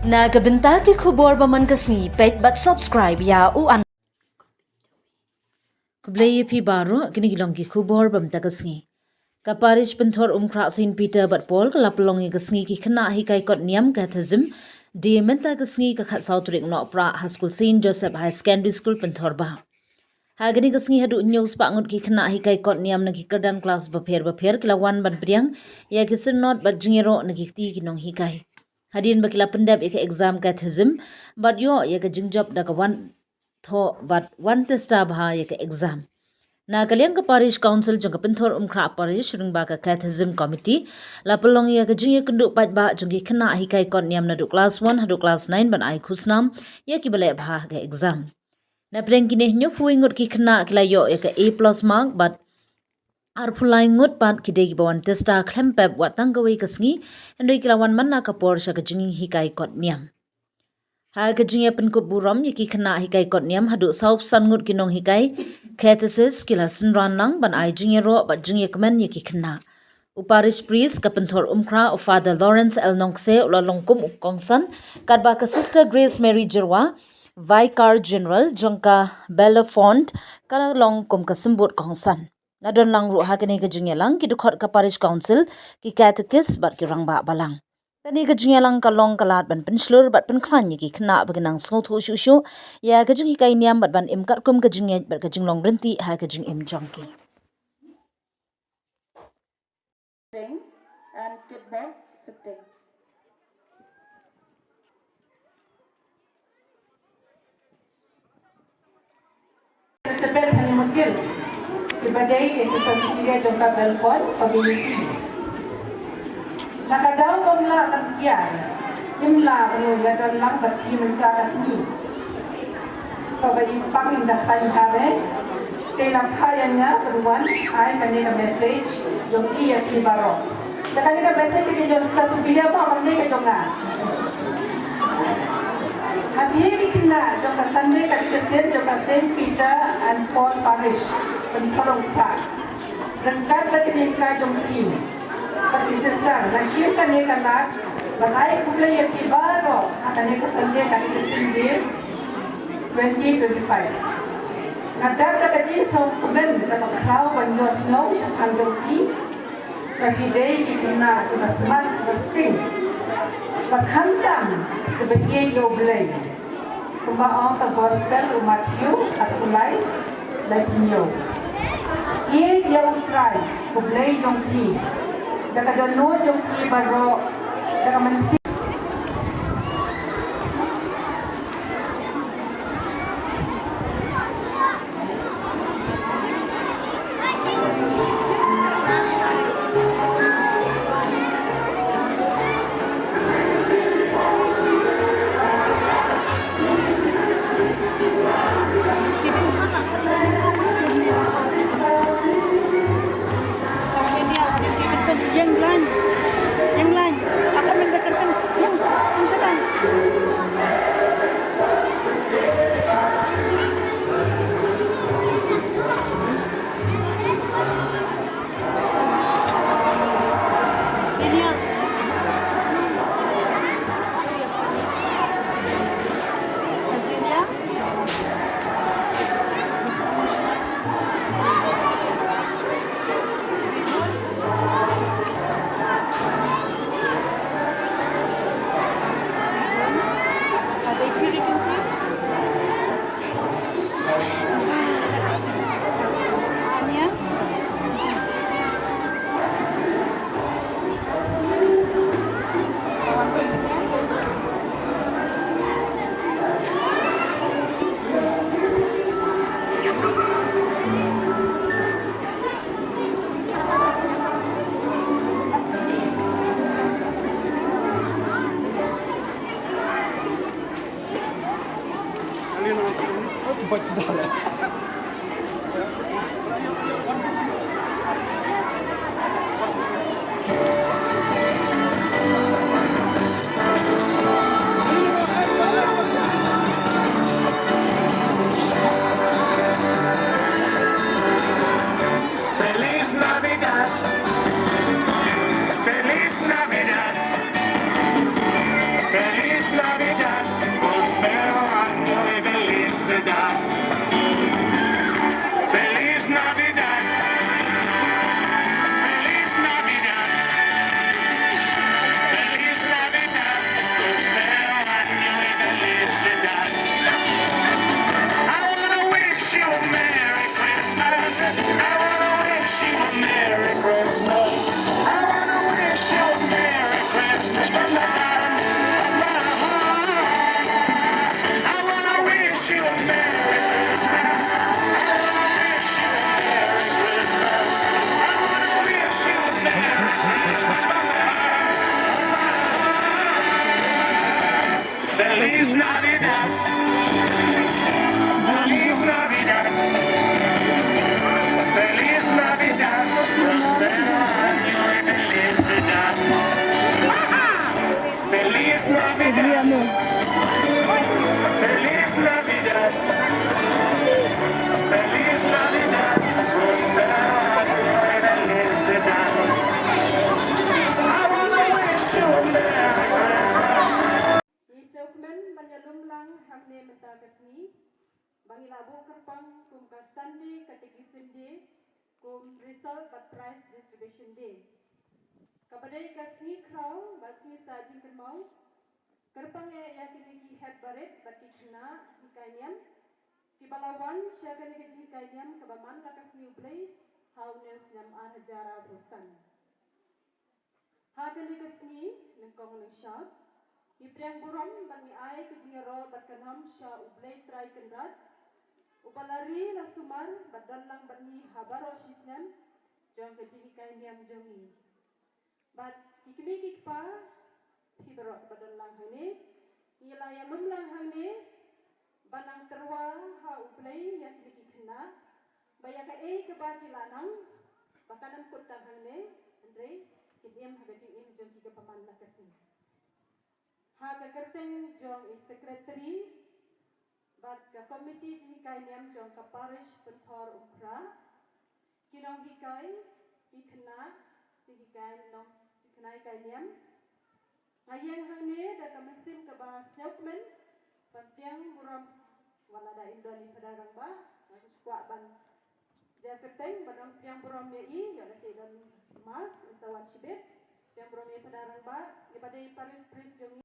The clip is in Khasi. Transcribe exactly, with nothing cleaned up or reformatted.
Na ka bynta ki khubor ba man ka sngi, peit bad subscribe ïa u an. Khublei ïa phi baroh, kine ki long ki khubor ba man ka sngi. Ka parish Pynthor Umkhrah Saint Peter bad Paul ka la pynlong ïa ka sngi ki khynnah hikai kot niam Catechism Day mynta ka sngi ka khatsaw tarik Nohprah ha skul Saint Joseph Higher Secondary School Pynthorumkhrah. Ha kane ka sngi haduh hynñiew spah ngut ki khynnah hikai kot niam na ki kyrdan klas bapher bapher ki la wan ban pdiang ïa ki synod bad jingïaroh na ki kti ki nonghikai. Hadien ba ki la pyndep ïa ka exam Catechism bad ïoh ïa ka jingjop da ka wan thoh bad wan testa bha ïa ka exam. Na ka liang ka Parish Council jong ka Pynthor Umkhrah Parish lyngba ka Catechism Committee la pynlong ïa ka jingïakynduh paidbah jong ki khynnah hikai kot niam naduh klas one haduh klas nine ban ai khusnam ïa kiba leh bha ha ka exam. Na pdeng kine hynñiewphew wei ngut ki khynnah ki la ïoh ïa ka A plus mark bad arphew lai ngut pat ki dei kiba wan testa khlem pep wat tang kawei ka sngi, hynrei ki la wan man la ka por sha ka jinghikai kot niam. Ha ka jingïapynkup burom ïa ki khynnah hikai kot niam haduh sawphew san ngut ki nonghikai Catechist ki la synran lang ban ai jingïaroh bad jingïakmen ïa ki khynnah. U Parish Priest ka Pynthor Umkhrah, u Father Lawrence L Nongkse, u la long kum u kongsan, katba ka Sister Grace Mary Jyrwa, Vicar General jong ka Belafont, ka la long kum ka symbud kongsan. La don lang ruh ha kane ka jingïalang ki dkhot ka Parish Council, ki Catechist bad ki rangbah balang. Kane ka jingïalang ka long ka lad ban pynshlur bad pynkhlaiñ ïa ki khynnah ba ki nang sngewthuh shuh shuh ïa ka jinghikai niam bad ban im katkum ka jingngeit bad ka jinglong rynti ha ka jingim jong ki. And kickball shooting. Elizabeth Honeymoon Gill, kiba dei ka Sister Cecilia jong ka Belfort Community. Na ka daw ba ym lah ban kiar, ym lah ban ïadon lang bad phi mynta ka sngi. Kaba i pang i da khlaiñ ha me, te la phah ïa nga ban wan ai kane ka message jong i ïa phi baroh. Te kane ka message ka jong Sister Cecilia ba wan ne ka jong nga. Ha phi ki khynnah jong ka Sunday Catechism jong ka Saint Peter and Paul Parish, Pynthorumkhrah. Ryngkat bad ki jinghikai jong phi, bad ki sister, nga shim kane ka lad ban ai khublei ïa phi baroh ha kane ka Sunday Catechism Day twenty twenty-five. Nga dap da ka jingsngewkmen kaba khraw ban ïohsngew shaphang jong phi ba phi dei ki khynnah kiba smat, kiba sting, bad khamtam kiba ïeit ïa U Blei. Kumba ong ka Gospel u Matthew, arphew lai, laiphew hynñiew. Ïeit ïa U Trai, U Blei jong phi, da ka dohnud jong phi baroh, da ka mynsiem. Yang lain, yang lain. Aku minta kertas. Yang, yang siapa? Feliz Navidad. Feliz Navidad. Feliz Navidad. Feliz Navidad. Feliz Navidad. Feliz Navidad. Prospero año y felicidad. Feliz Navidad. Feliz Navidad. Feliz Navidad. Prospero año y felicidad. I wanna wish you a Merry Christmas. Ngi sngewkmen ban ïalum lang hangne mynta ka sngi ba ngi la buh kyrpang kum ka Sunday Catechism Day, kum result bad prize distribution day. Kaba dei ka sngi khraw bad sngi sah jingkynmaw, kyrpang eh ïa kine ki hep barit bad ki khynnah hikai niam kiba la wan sha kane ka jinghikai niam kaba man la ka sngi U Blei ha une u snem ar hajar arphew san. Ha kane ka sngi nyngkong nyngshap, ngi pdiang burom bad ngi ai ka jingïaroh bad ka nam sha U Blei Trai Kynrad, uba la ri la sumar bad don lang bad ngi ha baroh shi snem jong ka jinghikai niam jong ngi. Bad ki kmie ki kpa, phi baroh kiba don lang hangne, ngi la ïalum lang hangne ban nang tyrwa ha U Blei ïa kine ki khynnah ba ïa kaei kaba ki la nang, ba kan ym kut tang hangne, hynrei kin im ha ka jingim jong ki kaba man la ka sngi. Ha ka kyrteng jong i secretary bad ka komiti jinghikai niam jong ka parish Pynthor Umkhrah, ki nonghikai, ki khynnah jinghikai, nong, ki khynnah hikai niam, nga ïeng hangne da ka mynsiem kaba sngewkmen ban pdiang burom, wat la da im don i Phadar Rangbah, nga kwah ban jia kyrteng ban ong pdiang burom ïa i, ïoh lehse don mass, in sa wan shibit. Pdiang burom ïa i Phadar Rangbah, iba dei parish priest jong ngi.